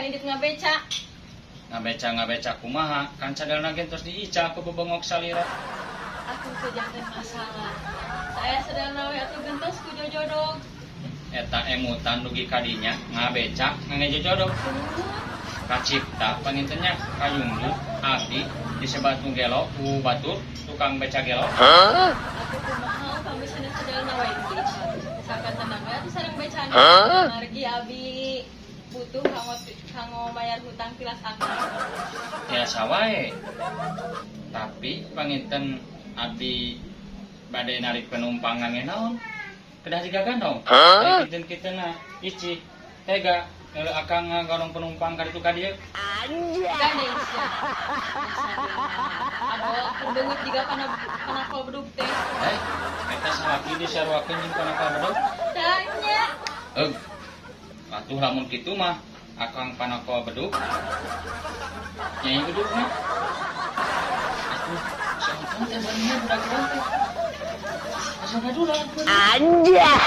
can indit ngabeca. Ngabeca ngabeca kumaha, kan cadelna ge tos diical ku bebengok salira. Atuh teu janten masalah. Saya sadelna we atuh gentos ku jojodog. Eta emutan dugi kadinya ngabeca ngangge jojodog. Kacipta panginten nya kayungju abdi disebat nu gelo ku batur, tukang beca gelo. Atuh kumaha upami sanes sadelna wae diical? Sakantenan we atuh sareng becana. Margi abi butuh kanggo kanggo bayar hutang tilas akang. Tiasa wae. Tapi panginten abdi bade narik penumpang ngangge naon? Kedah digagandong. Ari kinten-kintenna Ici tega ngeuleuh akang ngagandong penumpang ka ditu ka dieu? Gandeng sia. Ado keur beungeut jiga kana panakol bedug teh. Eh, eta salaki disaruakeun jeung panakol bedug? Tanya. Eug. Atuh lamun kitu mah akang panakol bedug. Nyai bedugna. Atuh, si Otong teh bener budak urang teh. Asa gadulan. Anjay.